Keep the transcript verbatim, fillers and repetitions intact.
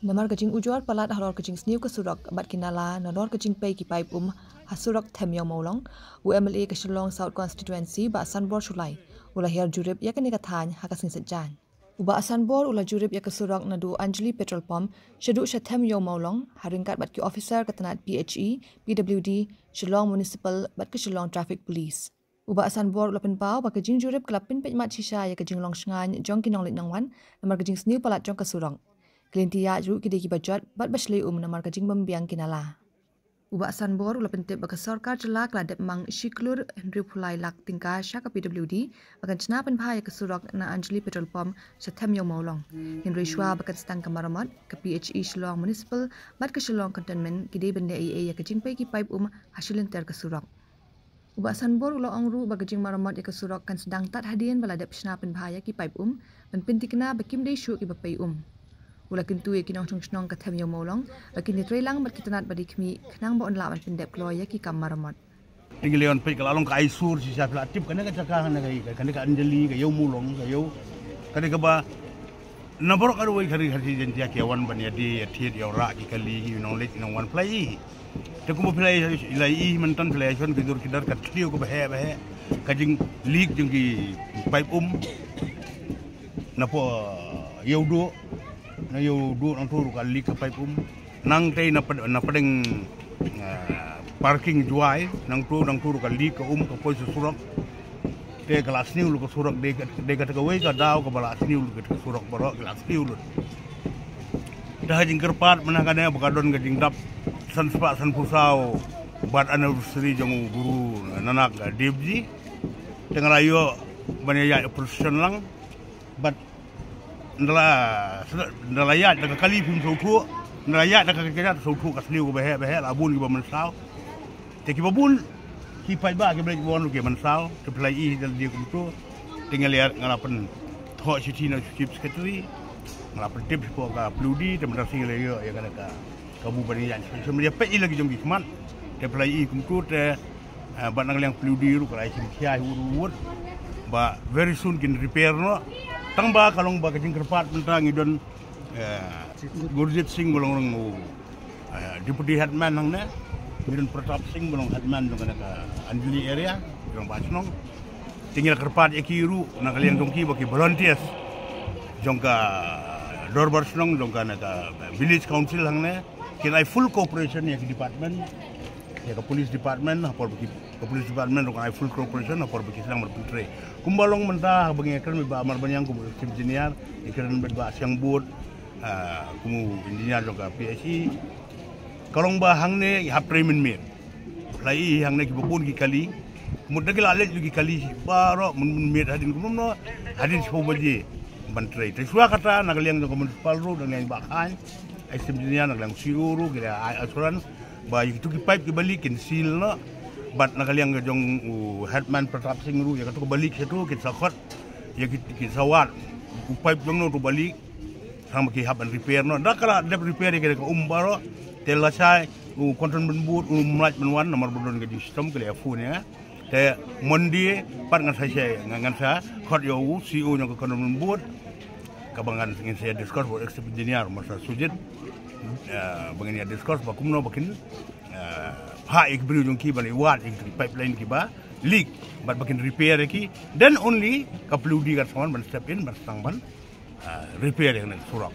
Namar ka jingujor palat halor ka jingsniew ka surok bad ki nala nalor ka jingpei ki paip um ha surok Them Ïew Mawlong, u M L A ka Shillong South Constituency Bah Sanbor Shullai u la hiar jurip ïa kane ka thaiñ ha ka sngi Saitjaiñ. U Bah Sanbor u la jurip ïa ka surok naduh Anjali Petrol Pump shaduh sha Them Ïew Mawlong ha ryngkat bad ki officer ka tnat P H E, P W D, Shillong Municipal bad ka Shillong Traffic Police. U Bah Sanbor u la pynpaw ba ka jingjurip ka la pynpeit mat shisha ïa ka jinglong shngaiñ jong ki nongleit nongwan namar ka jingsniew palat jong ka surok. Ka lynti ïaid ruh ki dei kiba jot bad ba shlei um namar ka jingbym biang ki nala. U Bah Sanbor u la pyntip ba ka sorkar jylla ka la dep mang shi klur hynriewphew lai lak tyngka sha ka P W D ba kan shna pynbha ïa ka surok na Anjali Petrol Pump sha Them Ïew Mawlong. Hynrei shuwa ba kan sdang ka maramot, ka P H E Shillong Municipal bad ka Shillong Cantonment ki dei ban leh ei ei ïa ka jingpei ki paip um ha shilynter ka surok. U Bah Sanbor u la ong ruh ba ka jingmaramot ïa ka surok kan sdang tad hadien ba la dep shna pynbha ïa ki paip um ban pynthikna ba kim dei shuh kiba pei um. U la kyntu ïa ki nongshong shnong ka Them Ïew Mawlong ba kin ïatreilang bad ki tnat ba dei khmih khnang ba yn lah ban pyndep kloi ïa ki kam maramot. Te ngi la ïoh peit ka la long ka aisur shisha, phi la tip kane ka jaka, kane ka, kane ka Anjali, ka Ïew Mawlong, ka Ïew, kane kaba na baroh kawei ka ri, ka ri Jaiñtia ki wan ban ïadie ïathied ïa u rah ki kali, ki nongleit nongwan, phi la ïohi. Te kumba phi la ïohi, phi la ïohi mynta, phi la ïohi shon ki dur ki dar ka thliew kaba heh ba heh, ka jingleak jong ki paip um. Na pdeng Ïewduh, na Ïewduh nangto ruh ka leak ka paip um. Nangtei na pd-, na pdeng, eh, parking Jowai, nangto, nangto ruh ka leak ka um ka poi sha surok. Te ka la sniew lut ka surok, dei ka, dei kata kawei ka daw kaba la sniew lut ka surok baroh, ka la sniew lut. Te ha jingkyrpad mynta kane ba ka don ka jingdap san spah sanphew saw birth anniversary jong u Guru Nanak Dev Ji. Te nga la ïoh ban ïaid procession lang. Bad ynda la, ynda la ïaid da ka kali phim sngewthuh, ynda la ïaid da ka kali sngewthuh ka sniew kaba heh ba heh, la bun kiba mynsaw. Te kiba bun ki paidbah kiba leit wan ruh ki mynsaw, te phi la ïohi da lade kumto. Te nga la, nga la pynthoh shithi na u Chief Secretary, nga la pyntip shapoh ka P W D, te mynta shi nga la ïoh ïa kane ka kabu ban ïaid, sha media peit ïa la ki jong ki khmat. Te phi la ïohi kumto te, eh, bad na ka liang P W D ruh ka la ïa shim khia hi wut wut ba very soon kin repair noh. Tang ba ka long ba ka jingkyrpad mynta ngi don, eh, Gurjit Singh ba long, long u, eh, deputy headman hangne, ngi don Pratap Singh ba long headman jong kane ka Anjali area, jong ba shnong. Te ngi la kyrpad ïa ki ruh na ka liang jong ki ba ki volunteers jong ka dorbar shnong, jong kane ka village council hangne, kin ai full cooperation ïa ki department, ïa ka police department, ha por ba ki, ka police department ruh kan ai full cooperation ha por ba ki sdang ban pyntrei. Kumba long mynta ba ngi kren bad Bah Amar Baniang kum u chief engineer, ngi kren bad Bah Siang Bud, ah, kum u engineer jong ka P H E. Ka long ba hangne hap trei mynmiet. Phi la ïohi hangne kiba bun ki kali. Mut da ki la leit ki kali baroh mynmiet hadien kumno, hadien shiphew baje ban trei. Te shuwa kata na ka liang jong ka municipal ruh, na ka liang Bah Khain, ai sim jinia, na ka liang C O ruh ki la ai assurance ba ïa kitu ki paip kiba leak kin seal noh. Bad na ka liang jong u headman Pratap Singh ruh, ïa katu kaba leak shatu kin sa khot, ïa ki, kin sa wad u paip jong no tu ba leak. Tang ba ki hap ban repair noh. Da ka la dep repair ïa ka um baroh, te lashai u Cantonment Board um lah ban wan namar ba don ka jingshitom, ki la ïa phone ïa nga. Te Monday pat ngan sa shai, ngan, ngan sa khot ïa u C O jong ka Cantonment Board, kaba ngan, ngin sa ïa discuss bad u ex engineer Mister Sujit. Eh, ba ngin ïa discuss ba kumno ba kin, eh, phah ïa ki briew jong ki ban ïa wad ïa ki pipeline kiba leak, bad ba kin repair ïa ki. Then only ka P W D kan sa wan ban step in, ban sdang ban, ah, repair ïa kane ka surok.